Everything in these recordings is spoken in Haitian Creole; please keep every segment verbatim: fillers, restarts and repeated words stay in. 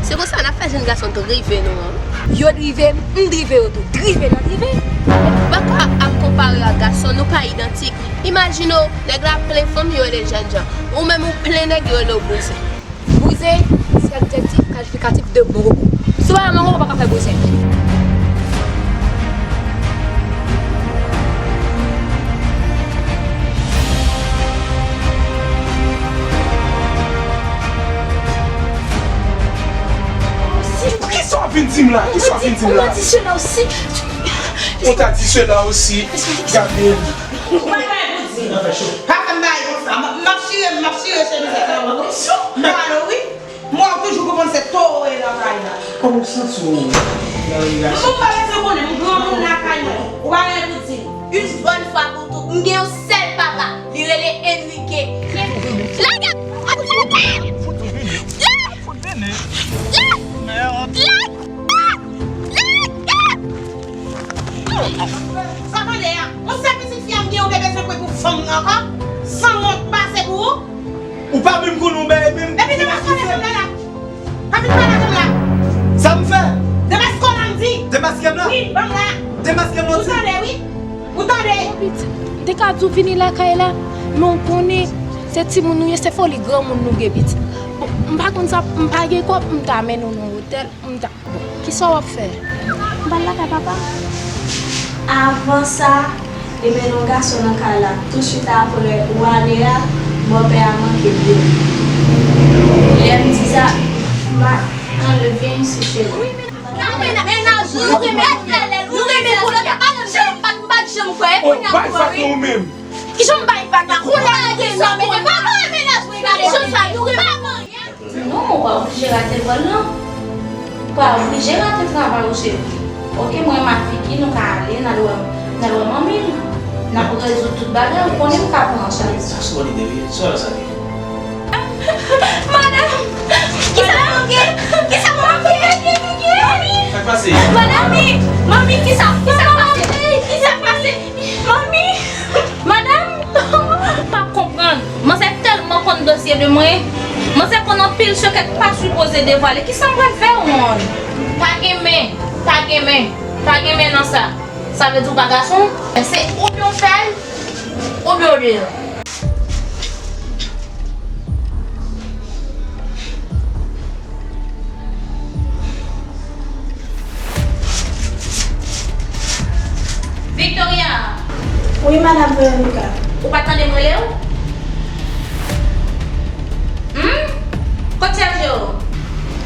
Se konsa n ap fè jèn gason drive nou an. Yo drive m, m drive yo tou. Drive nan drive. Ou pa ka ap konpare ak gason, nou pa idantik. Imajine w, nèg la plen fanm, yo rele l jènjan. Ou menm ou plen nèg, yo rele w bouzen. Bouzen, se adjektif kalifikatif de mawon. Si w pa mawon, ou pa ka fè bouzen. Kisa w ap vin di m la? Kisa w ap vin di m la? On a dit cela aussi. On t'a dit cela aussi. Gade. Ou pa gen anyen pou di. Pa fè m bagay konsa. M, m ap chire, m ap chire chemiz la. M pa wè w wi. M wè w toujou konprann se towo w ye lakay la. Kòman w santi w nan relasyon? Mwen pa bezwen konnen, m granmoun lakay mwen. Ou pa gen pou di m. Une bonne fois pour toutes, m gen yon sèl papa, li rele Enrique. Lage! Lage! Lage! Sa konnen a, yon sèl pitit fi a m gen, ou te bezwen kwe pou fanm nan ankò? Sanwont pase pou ou? Ou pa menm konnen ou bèl menm. Epi demaske w la, la. Pa vin pale avè m la. Sa m fè? Demaske w la, m di. Demaske m la? Wi, ban m la. Demaske m la, ou tande, wi. Ou tande? Pitit, m te ka di w vini lakay la, men w konnen, se timoun nou ye, se foli granmoun nou gen, pitit. Bon, m pa konn sa, m pa gen kòb, m ta mennen w nan otèl, m ta Bon, kisa w ap fè? M pral lakay papa m. Avan sa, li mennen yon gason nan kay la. Tousuit apre, ou ale a, bòpè a manke l yo. Lè m di sa, ma, anleve m si cheri. Mennaj ou, nou renmen, nou renmen kounye a. Pa janm, pa, pa janm kwè, kounye a nou kwè, wi. Kijan m bay vag la? Kounye a nou gen nan kounye a. Pa mennaj mwen, gade. Kijan sa, nou renmen. Non, ou pa oblije rate vòl lan. Ou pa oblije rate travay ou, cheri. Oke, mwen, ma figi, nou ka ale, n al wè, n al wè manmi n. N ap rezoud tout bagay, ou konnen m ka pran an chaj. Sa se yon lide, wi. Sa sa ye? Madanm! Kisa manke? Kisa manke? Manmi! Sa k pase? Madanm! Manmi, kisa, kisa k pase? Kisa k pase? Manmi! Madanm! M pa konprann. Manzè tèlman konn dosye de mwen. Manzè konn anpil sekrè k pa sipoze devwale. Kisa m pral fè, Won? Pa gen men, pa gen men, pa gen men nan sa. Sa vle di w pa gason? Se oubyen w fè l, oubyen w de l. Victoria! Wi, Madam Veronica. Ou pa tande m rele w? Hmm? Kot chaje yo?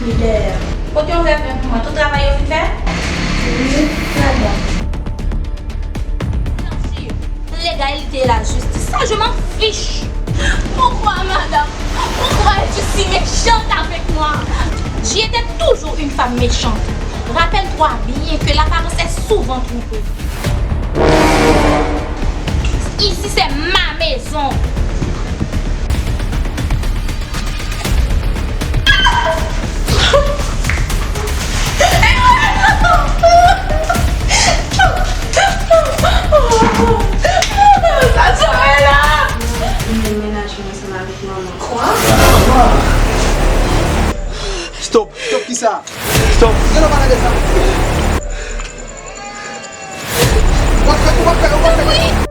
Li dèyè. Pote yon vè pen pou mwen. Tout travay yo fin fè? Wi, Madam. Legalite e lajistis. Sa, je m'en fiche. Pourquoi, madame? Pourquoi es-tu si méchante avec moi? Tu étais toujours une femme méchante. Rappelle-toi bien que l'apparence est souvent trompeuse. Ici, c'est ma maison. Sa sove la! Li demenaj ansanm avèk manman. Kwa? Stop! Stop kisa? Stop! Gen lè w pa tande sa? W ap fè, w ap fè, w ap fè.